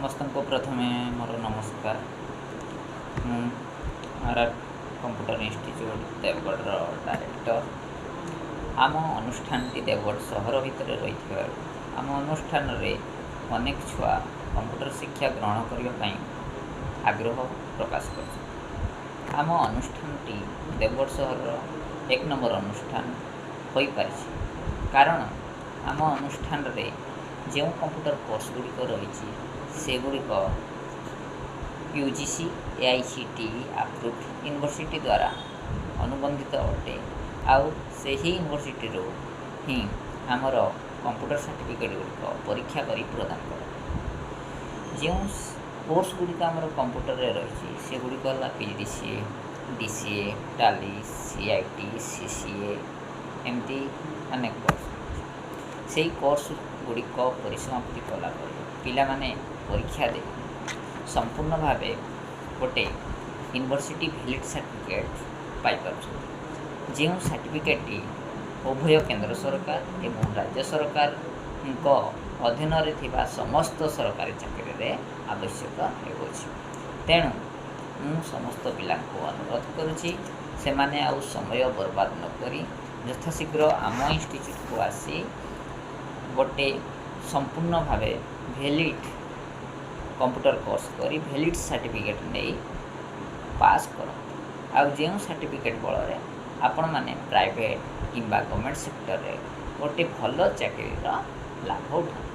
ସମସ୍ତଙ୍କୁ ପ୍ରଥମେ ମୋର ନମସ୍କାର। ମୁଁ ଆର୍ ଆର୍ କମ୍ପ୍ୟୁଟର ଇନଷ୍ଟିଚ୍ୟୁଟ୍ ଦେବଗଡ଼ର ଡାଇରେକ୍ଟର। ଆମ ଅନୁଷ୍ଠାନଟି ଦେବଗଡ଼ ସହର ଭିତରେ ରହିଥିବାରୁ ଆମ ଅନୁଷ୍ଠାନରେ ଅନେକ ଛୁଆ କମ୍ପ୍ୟୁଟର ଶିକ୍ଷା ଗ୍ରହଣ କରିବା ପାଇଁ ଆଗ୍ରହ ପ୍ରକାଶ କରିଛନ୍ତି। ଆମ ଅନୁଷ୍ଠାନଟି ଦେବଗଡ଼ ସହରର ଏକ ନମ୍ବର ଅନୁଷ୍ଠାନ ହୋଇପାରିଛି, କାରଣ ଆମ ଅନୁଷ୍ଠାନରେ ଯେଉଁ କମ୍ପ୍ୟୁଟର କୋର୍ସ ଗୁଡ଼ିକ ରହିଛି, ସେଗୁଡ଼ିକ UGC, AICTE approved university ଦ୍ୱାରା ଅନୁବନ୍ଧିତ ଅଟେ। ଆଉ ସେହି ୟୁନିଭର୍ସିଟିରୁ ହିଁ ଆମର କମ୍ପ୍ୟୁଟର ସାର୍ଟିଫିକେଟ୍ ଗୁଡ଼ିକ ପରୀକ୍ଷା କରି ପ୍ରଦାନ କରାଯାଏ। ଯେଉଁ କୋର୍ସ ଗୁଡ଼ିକ ଆମର କମ୍ପ୍ୟୁଟରରେ ରହିଛି, ସେଗୁଡ଼ିକ ହେଲା PGDCA, DCA, Tally, CIT, CCA, ଏମିତି ଅନେକ କୋର୍ସ ରହିଛି। ସେଇ କୋର୍ସ ଗୁଡ଼ିକ ପରିସମାପ୍ତି କଲା ପରେ ପିଲାମାନେ ପରୀକ୍ଷା ଦେଇ ସମ୍ପୂର୍ଣ୍ଣ ଭାବେ ଗୋଟେ ୟୁନିଭର୍ସିଟି ଭ୍ୟାଲିଡ଼ ସାର୍ଟିଫିକେଟ୍ ପାଇପାରୁଛନ୍ତି, ଯେଉଁ ସାର୍ଟିଫିକେଟ୍ଟି ଉଭୟ କେନ୍ଦ୍ର ସରକାର ଏବଂ ରାଜ୍ୟ ସରକାରଙ୍କ ଅଧୀନରେ ଥିବା ସମସ୍ତ ସରକାରୀ ଚାକିରିରେ ଆବଶ୍ୟକ ହେଉଅଛି। ତେଣୁ ମୁଁ ସମସ୍ତ ପିଲାଙ୍କୁ ଅନୁରୋଧ କରୁଛି, ସେମାନେ ଆଉ ସମୟ ବର୍ବାଦ ନକରି ଯଥାଶୀଘ୍ର ଆମ ଇନଷ୍ଟିଚ୍ୟୁଟ୍କୁ ଆସି ଗୋଟେ ସମ୍ପୂର୍ଣ୍ଣ ଭାବେ ଭ୍ୟାଲିଡ଼ କମ୍ପ୍ୟୁଟର କୋର୍ସ କରି ଭ୍ୟାଲିଡ଼ ସାର୍ଟିଫିକେଟ୍ ନେଇ ପାସ୍ କରନ୍ତୁ, ଆଉ ଯେଉଁ ସାର୍ଟିଫିକେଟ୍ ବଳରେ ଆପଣମାନେ ପ୍ରାଇଭେଟ୍ କିମ୍ବା ଗଭର୍ଣ୍ଣମେଣ୍ଟ ସେକ୍ଟରରେ ଗୋଟେ ଭଲ ଚାକିରିର ଲାଭ ଉଠାନ୍ତୁ।